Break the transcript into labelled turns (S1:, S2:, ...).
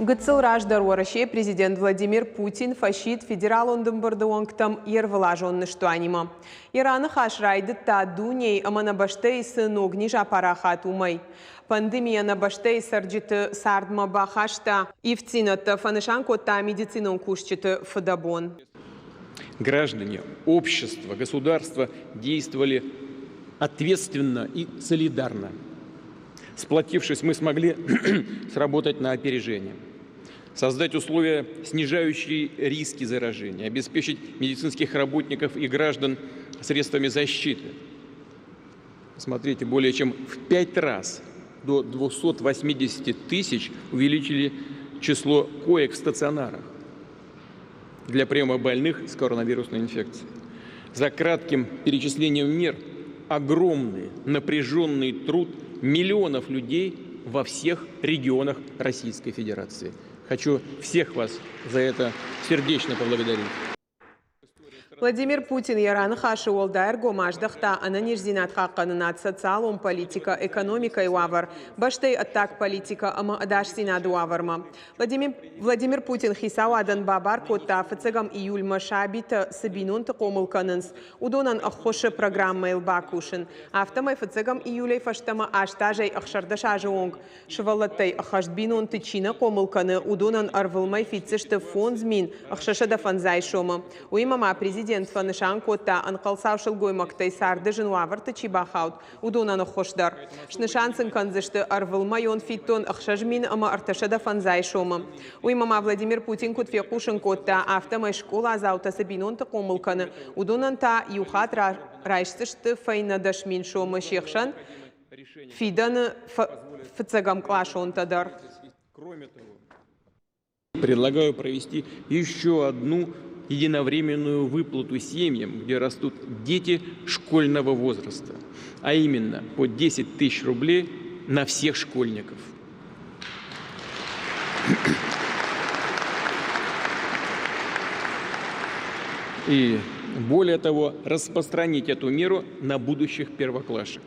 S1: Гыццыл раздӕр Уӕрӕсейы президент Владимир Путин фӕсидт Федералон ӕмбырды уӕнгтӕм йе рвылазон ныстуанимӕ. Йӕ раныхас райдыдта, дунейы ӕмӕ нӕ бӕстӕйы цы ног низ апарахат, уымӕй. Пандемийӕ нӕ бӕстӕйы цӕрджыты цардмӕ бахаста ивддзинӕдтӕ, фӕнысан кодта медицинон кусджыты фыдӕбон.
S2: Граждане, общество, государство действовали ответственно и солидарно. Сплотившись, мы смогли сработать на опережение, создать условия, снижающие риски заражения, обеспечить медицинских работников и граждан средствами защиты. Смотрите, более чем в пять раз до 280 тысяч увеличили число коек в стационарах для приема больных с коронавирусной инфекцией. За кратким перечислением мер огромный напряженный труд миллионов людей во всех регионах Российской Федерации. Хочу всех вас за это сердечно поблагодарить.
S1: Владимир Путин йӕ раныхасы уӕлдай ӕргом аздӕхта ӕнӕниздзинад хъахъхъӕнынад, социалон политикӕ, экономикӕйы уавӕр, бӕстӕйы ӕддаг политикӕ ӕмӕ ӕдасдзинады уавӕрмӕ. Владимир Путин хицауадӕн бабар кодта фыццӕгӕм июльмӕ сабитӕ цы бинонты хъомыл кӕнынц, уыдонӕн ӕххуысы программӕйыл бакусын. Афтӕмӕй фыццӕгӕм июлӕй фӕстӕмӕ 8 азӕй 16 азы онг сывӕллӕттӕй ӕххӕст бинонты чи нӕ хъомыл кӕны, уыдонӕн ӕрвылмӕй фиддзысты 5650 сомы. Уыимӕ ма президент фӕнысан кодта, ӕнхъӕлцау сылгоймӕгтӕй царды зын уавӕрты чи бахауд, уыдонӕн ӕххуыс дӕр. Снысан сын кӕндзысты ӕрвылмӕйон фиддон 6350 сомы. Уыимӕ ма Владимир Путин куыд фехъусын кодта, афтӕмӕй скъоладзаутӕ цы бинонты хъомыл кӕны, уыдонӕн та иу хатт райсдзысты фӕйнӕ 10 000 сомы се хсӕн фидӕны фыццӕгӕмкъласонтӕ дӕр.
S2: Предлагаю провести еще одну единовременную выплату семьям, где растут дети школьного возраста, а именно по 10 тысяч рублей на всех школьников. И более того, распространить эту меру на будущих первоклашек.